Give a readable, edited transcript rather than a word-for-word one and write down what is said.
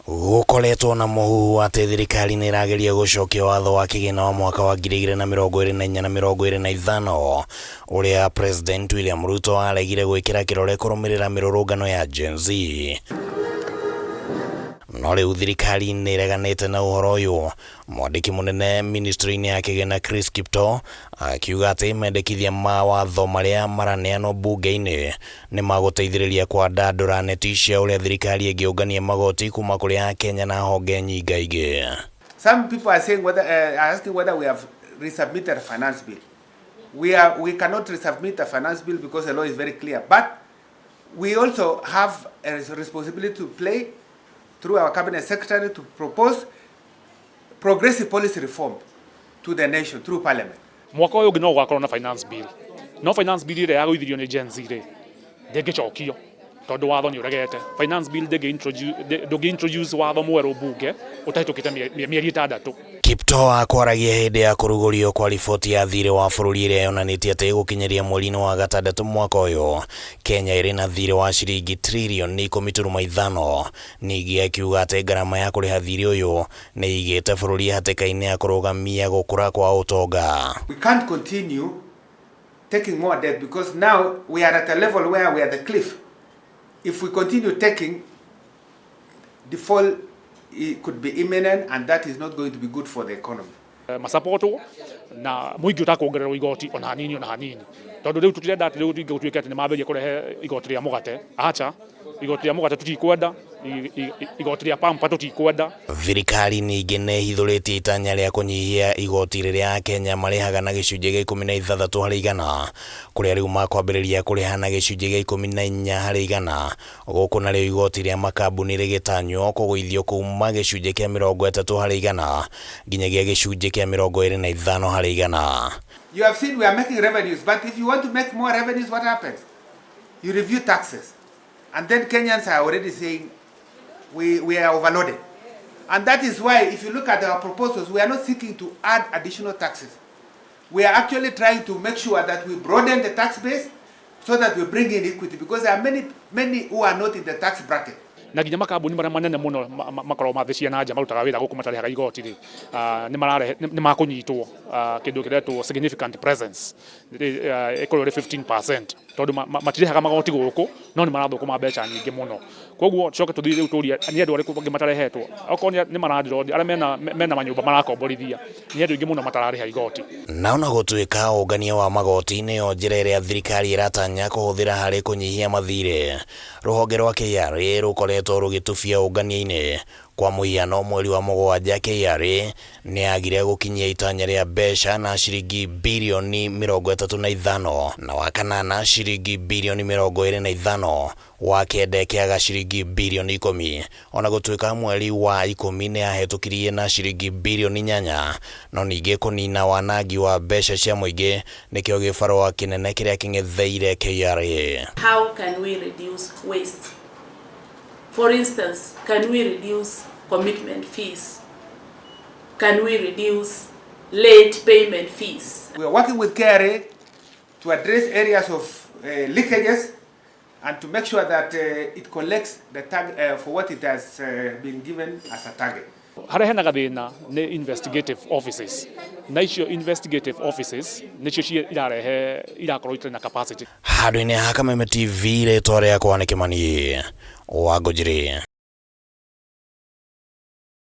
Gũkoretwo na mũhuhu atĩ thirikari nĩ ĩrageria gũcokia watho wa kĩgĩna wa mwaka wa 2024 na 25 ũrĩa President William Ruto aregire gwĩkĩra kĩrore kũrũmĩrĩra mĩrũrũngano ya Gen Z. No rĩu thirikari nĩ ĩreganĩte na ũhoro ũyũ. Mwandĩki mũnene ministry-inĩ ya kĩgĩna Chris Kiptoo akiuga atĩ mendekithia ma watho marĩa maraneanwo mbunge-inĩ nĩ magũteithĩrĩria kwandandũra neti cia ũrĩa thirikari ĩngĩũngania magoti kuma kũrĩ Akenya na honge nyingaingĩ. Some people are saying whether, are asking whether we have resubmitted a finance bill. We cannot resubmit a finance bill because the law is very clear. But we also have a responsibility to play through our cabinet secretary to propose progressive policy reform to the nation through parliament. Mwaka ũyũ ũngĩ no gũgakorwo na finance bill, no finance bill ĩrĩa yagũithirio nĩ Gen Z rĩ, ndĩngĩcokio tondũ watho nĩ ũregete finance bill. Ndũngĩ introduce watho mwerũ mbunge ũtahĩtũkĩte mĩeri 6. Kiptoo akwaragia hĩndĩ ya kũrugũrio kwa riboti ya thirĩ wa bũrũri ĩrĩa yonanĩtie atĩ gũkinyĩria mweri-inĩ wa gatandatũ mwaka ũyũ, Kenya ĩrĩ na thirĩ wa ciringi tririoni 10.5. Ningĩ akiuga atĩ ngarama ya kũrĩha thirĩ ũyũ nĩ ĩigĩte bũrũri hatĩka-inĩ ya kũrũgamia gũkũra kwa ũtonga. We can't continue taking more debt because now we are at a level where we are the cliff. If we continue taking, default, it could be imminent, and that is not going to be good for the economy. Masapotwo na mũingĩ ũtakuongererwo igoti ona hanini, ona hanini, tondũ rĩu tũtirenda atĩ rĩu rĩngĩ gũtuĩke atĩ nĩ mambĩrĩria kũrehe igoti rĩa mũgate. Acha, igoti rĩa mũgate tũtikwenda, igoti rĩa pampa tũtikwenda. Thirikari ningĩ nĩ ĩhithũrĩtie itanya rĩa kũnyihia igoti rĩrĩa Akenya marĩhaga na gĩcunjĩ gĩa 16%, kũrĩa rĩu makwambĩrĩria kũrĩha na gĩcunjĩ gĩa 14%. Gũkũ narĩo igoti rĩa makambuni rĩgĩtanywo kũgũithio kuma gĩcunjĩ kĩa 30% nginyagia gĩcunjĩ kĩa 25%. You have seen we are making revenues, but if you want to make more revenues, what happens? You review taxes. And then Kenyans are already saying we are overloaded. And that is why, if you look at our proposals, we are not seeking to add additional taxes. We are actually trying to make sure that we broaden the tax base so that we bring in equity, because there are many, many who are not in the tax bracket. Na nginya makambuni marĩa manene mũno makoragwo ma thĩ cia na nja marutaga wĩra gũkũ matarĩhaga igoti rĩ, nĩ mararehe nĩ makũnyitwo kĩndũ kĩretwo significant presence, ĩkorwo ĩrĩ 15%, tondũ matirĩhaga magoti gũkũ no nĩ marathũkũma mbeca nyingĩ mũno. Koguo tucoke tũthiĩ rĩu tũrie nĩ andũ arĩkũ angĩ matarehetwo. Okorwo nĩ malandlord arĩa mena manyũmba marakomborithia, nĩ andũ aingĩ mũno matararĩha igoti. Na ona gũtuĩka ũngania wa magoti nĩyo njĩra ĩrĩa thirikari ĩratanya kũhũthĩra harĩ kũnyihia mathirĩ, rũhonge rwa KRA rũkoretwo rũgĩtubia ũngania-inĩ. Kwa mũhiano, mweri wa mũgwanja KRA nĩ yagire gũkinyia itanya rĩa mbeca na ciringi birioni 35, na wa kanana ciringi birioni 25, wa kenda ĩkĩaga ciringi birioni 10. Ona gũtuĩka mweri wa 10 nĩ yahetũkirie na ciringi birioni 8, no ningĩ kũnina wanangi wa mbeca cia mũingĩ nĩkĩo gĩbarũa kĩnene kĩrĩa kĩng'etheire KRA. How can we reduce waste? For instance, can we reduce commitment fees? Can we reduce late payment fees? We are working with KRA to address areas of leakages and to make sure that it collects the tag for what it has been given as a target. Harĩa hena gathĩna nĩ investigative offices, na icio investigative offices nĩcio irarehe irakorwo itarĩ na capacity. Handũ-inĩ ha Kameme TV, rĩtwa rĩakwa nĩ Kĩmani wa Ngũnjiri.